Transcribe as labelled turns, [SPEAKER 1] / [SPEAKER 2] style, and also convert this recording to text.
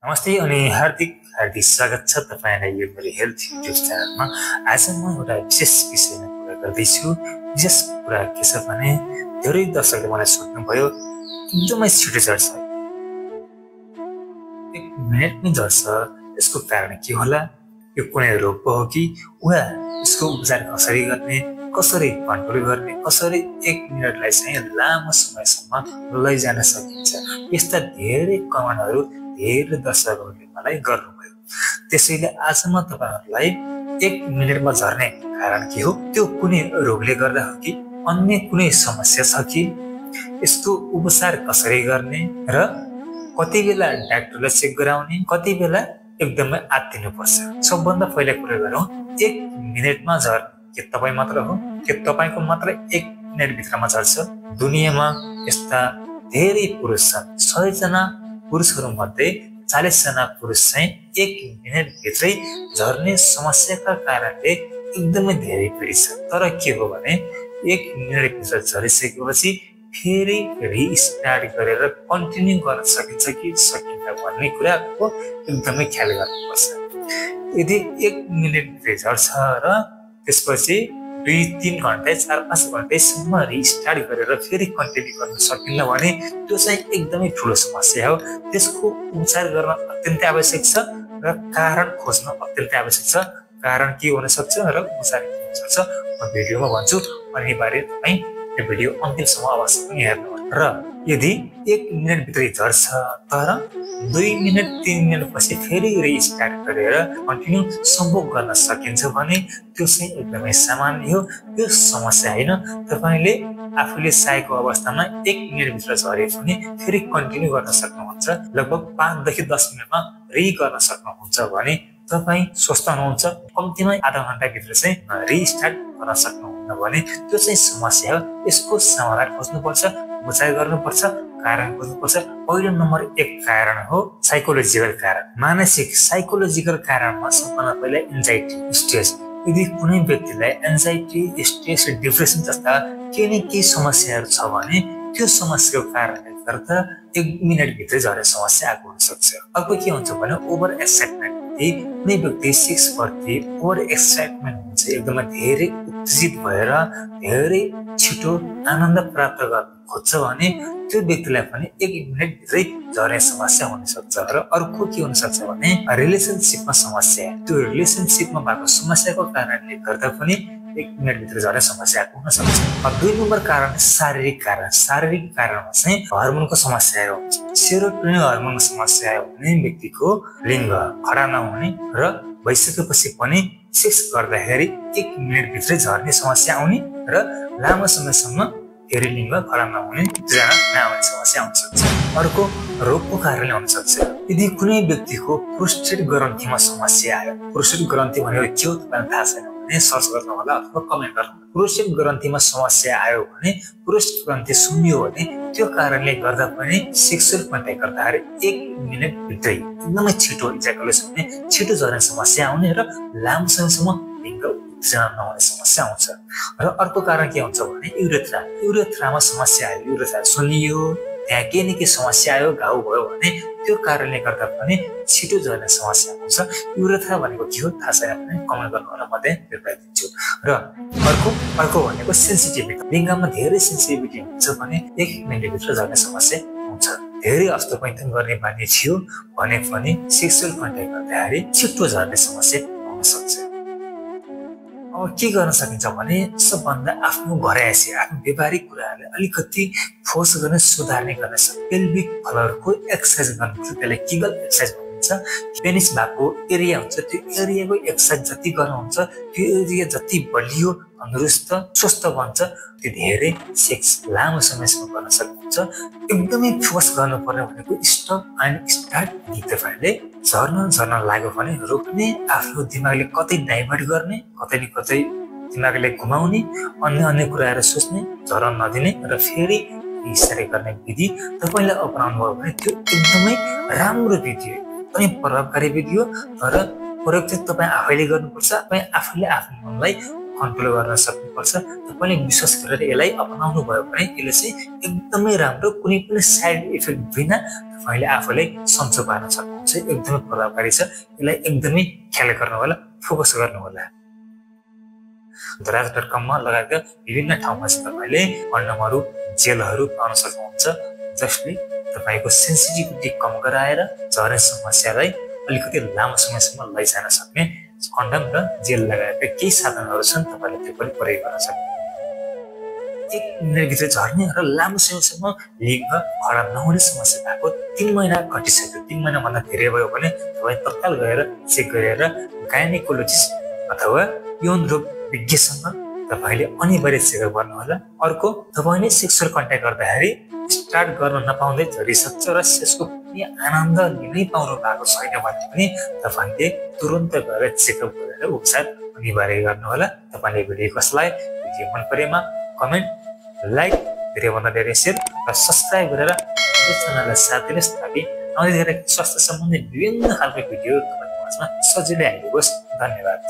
[SPEAKER 1] नमस्ते अनि हार्दिक हार्दिक स्वागत छ तपाईलाई यो मेरो हेल्थ युट्युब च्यानलमा। आज म एउटा विशेष विषयमा कुरा गर्दैछु। विशेष कुरा के छ भने धेरै दर्शकले मलाई सोध्नुभयो एकदमै छिटो झर्छ, 1 मिनेटमै झर्छ, यसको कारण के होला? यो कुनै रोग पो हो कि वा यसको उपचार कसरी गर्ने, कसरी कन्ट्रोल गर्ने, कसरी 1 मिनेटलाई चाहिँ लामो समयसम्म लैजान सकिन्छ? यस्ता धेरै कमेन्टहरू धेरै दर्शकहरूले मलाई गर्नुभयो। त्यसैले आज म तपाईहरुलाई 1 मिनेटमा झर्ने कारण के हो, त्यो कुनै रोगले गर्दा हो कि अन्य कुनै समस्या छ कि, यसको उपचार कसरी गर्ने र कति बेला डाक्टरलाई चेक गराउने, कति बेला एकदमै आत्तिनु पर्छ। सबभन्दा पहिला कुरा गरौँ 1 मिनेटमा झर्ने के तपाई मात्र हो, के तपाईको मात्र 1 मिनेट भित्रमा झर्छ? दुनियाँमा यस्ता धेरै पुरुष छन्। 100 जना पुरुषहरू मध्ये 40 जना पुरुष चाहिँ 1 मिनेट भित्रै झर्ने समस्याका कारणले एकदमै धेरै पीडित छन्। तर के हो भने 1 मिनेट भित्र झरिसकेपछि फेरि रिस्टार्ट गरेर कन्टिन्यू गर्न सकिन्छ कि सकिन्न भन्ने कुराको एकदमै ख्याल गर्नुपर्छ। यदि 1 मिनेट भित्रै झर्छ र त्यसपछि 2-3 घण्टा 4-5 घण्टासम्म रिस्टार्ट गरेर फेरि कन्टिन्यू गर्न सकिन्न भने त्यो चाहिँ एकदमै ठुलो समस्या हो। त्यसको उपचार गर्न अत्यन्तै आवश्यक छ र कारण खोज्न अत्यन्तै आवश्यक छ। कारण के हुन सक्छ र उपचार के हुन सक्छ म भिडियोमा भन्छु। अनिवार्य तपाई यो भिडियो अन्तिमसम्म अवश्य हेर्नु। र यदि 1 मिनेट भित्रै झर्छ तर 2 मिनेट 3 मिनेट पछि फेरि रिस्टार्ट गरेर कन्टिन्यू सम्भव गर्न सकिन्छ भने त्यो चाहिँ एकदमै सामान्य हो, यो समस्या हैन। तपाईले आफूले चाहेको अवस्थामा 1 मिनेट भित्र झरे पनि फेरि कन्टिन्यू गर्न सक्नुहुन्छ। लगभग 5 देखि 10 मिनेटमा गर्न सक्नुहुन्छ भने तपाई स्वस्थ हुनुहुन्छ। कम्तीमा आधा घण्टा भित्र चाहिँ रिस्टार्ट गर्न सक्नुहुन्न भने त्यो चाहिँ समस्या हो। यसको समाधान खोज्नुपर्छ, उपचार गर्नुपर्छ, कारण खोज्नुपर्छ। पहिलो नम्बर 1 कारण हो साइकोलोजिकल कारण, मानसिक साइकोलोजिकल कारणमा सबभन्दा पहिला एन्जाइटी, स्ट्रेस। यदि कुनै व्यक्तिलाई एन्जाइटी, स्ट्रेस, डिप्रेसन जस्ता केही न केही समस्याहरू छ भने त्यो समस्याको कारणले गर्दा 1 मिनेट भित्रै झर्ने समस्या आएको हुन सक्छ। अर्को के हुन्छ भने ओभर एक्साइटमेन्ट। कुनै व्यक्ति सेक्स प्रति ओभर एक्साइटमेन्ट हुन्छ, एकदमै धेरै उत्तेजित भएर धेरै छिटो आनन्द प्राप्त गर्न खोज्छ भने त्यो व्यक्तिलाई पनि 1 मिनेट भित्रै झर्ने समस्या हुन सक्छ। र अर्को के हुन सक्छ भने रिलेसनसिपमा समस्या। त्यो रिलेसनसिपमा भएको समस्याको कारणले गर्दा पनि 1 मिनेट भित्र झर्ने समस्या आएको हुन सक्छ। 2 नम्बर कारण शारीरिक कारण। शारीरिक कारणमा चाहिँ हर्मोनको समस्या हुन्छ। सेरोटोनिन हर्मोनको समस्या आयो भने व्यक्तिको लिङ्ग खडा नहुने र भइसकेपछि पनि सेक्स गर्दाखेरि 1 मिनेट भित्रै झर्ने समस्या आउने र लामो समयसम्म फेरि लिङ्ग खडा नहुने, जना नआउने समस्या आउन सक्छ। अर्को रोगको कारणले हुन सक्छ। यदि कुनै व्यक्तिको प्रोस्टेट ग्रन्थीमा समस्या आयो, प्रोस्टेट ग्रन्थी भनेको के हो तपाईलाई थाहा छैन भने सर्च गर्नु होला अथवा कमेन्ट गर्नु। प्रोस्टेट ग्रन्थीमा समस्या आयो भने, प्रोस्टेट ग्रन्थी सुन्नियो भने त्यो कारणले गर्दा पनि सेक्सुअल कन्ट्याक्ट गर्दाखेरि 1 मिनेट भित्रै एकदमै छिटो इजाकुलेसन हुने, छिटो झर्ने समस्या आउने र लामो समयसम्म लिङ्ग उत्तेजना नहुने समस्या आउँछ। र अर्को कारण के हुन्छ भने युरेथ्रा। युरेथ्रामा समस्या आयो, युरेथ्रा सुन्नियो, त्यहाँ केही न केही समस्या आयो, घाउ भयो भने त्यो कारणले गर्दा पनि छिटो झर्ने समस्या हुन्छ। युरेथ्रा भनेको के हो थाहा छैन भने कमेन्ट गर्नु होला, म त्यहाँ रिप्लाई दिन्छु। र अर्को भनेको सेन्सिटिभिटी। लिङ्गमा धेरै सेन्सिटिभिटी हुन्छ भने 1 मिनेट भित्र झर्ने समस्या हुन्छ। धेरै हस्तपैठन गर्ने बानी थियो भने पनि सेक्सुअल कन्ट्याक्ट गर्दाखेरि छिटो झर्ने समस्या हुन सक्छ। अब के गर्न सकिन्छ भने सबभन्दा आफ्नो घरयासी, आफ्नो व्यवहारिक कुराहरूलाई अलिकति फोर्स गर्ने, सुधार्ने गर्न सक्छ। पेल्भिक फ्लोरको एक्सर्साइज गर्नुपर्छ, त्यसलाई किगल एक्सर्साइज भनिन्छ। पेनिस भएको एरिया हुन्छ, त्यो एरियाको एक्सर्साइज जति गर्नुहुन्छ त्यो एरिया जति बलियो, तन्दुरुस्त, स्वस्थ बन्छ, त्यो धेरै सेक्स लामो समयसम्म गर्न सक्नुहुन्छ। एकदमै फोर्स गर्नुपर्ने भनेको स्टप एन्ड स्टार्ट। तपाईले झर्न लाग्यो भने रोक्ने, आफ्नो दिमागले कतै डाइभर्ट गर्ने, कतै न कतै दिमागले घुमाउने, अन्य कुराहरू सोच्ने, झर्न नदिने र फेरि इसारे गर्ने विधि तपाईले अपनाउनु भयो भने त्यो एकदमै राम्रो विधि हो, एकदमै प्रभावकारी विधि हो। तर प्रयोग चाहिँ तपाई आफैले गर्नुपर्छ। तपाई आफूले आफ्नो मनलाई कन्ट्रोल गर्न सक्नुपर्छ। तपाईँले विश्वास गरेर यसलाई अपनाउनु भयो भने यसले चाहिँ एकदमै राम्रो, कुनै पनि साइड इफेक्ट बिना तपाईँले आफूलाई सन्चो पार्न सक्नुहुन्छ। एकदमै प्रभावकारी छ। यसलाई एकदमै ख्याल गर्नु होला, फोकस गर्नु होला। दराज.com मा लगायतका विभिन्न ठाउँमा चाहिँ तपाईँले अन्डमहरू, जेलहरू पाउन सक्नुहुन्छ, जसले तपाईँको सेन्सिटिभिटी कम गराएर झर्ने समस्यालाई अलिकति लामो समयसम्म लैजान सक्ने कन्डम र जेल लगायतका केही साधनहरू छन्। तपाईँले त्यो पनि प्रयोग गर्न सक्नुहुन्छ। 1 मिनेटभित्र झर्ने र लामो समयसम्म लिङ्ग खडा नहुने समस्या भएको 3 महिना घटिसक्यो, 3 महिनाभन्दा धेरै भयो भने तपाईँ तत्काल गएर चेक गरेर गाइनेकोलोजिस्ट अथवा यौन रोग विज्ञसँग तपाईँले अनिवार्य चेकअप गर्नुहोला। अर्को, तपाईँले सेक्सुअल कन्ट्याक्ट गर्दाखेरि स्टार्ट गर्न नपाउँदै झरिसक्छ र यसको पनि आनन्द लिनै पाउनु भएको छैन भने पनि तपाईँले तुरन्त गएर चेकअप गरेर उपचार अनिवार्य गर्नुहोला। तपाईँले भिडियो कसलाई भिडियो मन परेमा कमेन्ट, लाइक, धेरैभन्दा धेरै सेयर र सब्सक्राइब गरेर हाम्रो च्यानललाई साथ दिनुहोस् ताकि आउँदै गरेका स्वास्थ्य सम्बन्धी विभिन्न खालको भिडियो तपाईँको माझमा सजिलै आइदियोस्। धन्यवाद।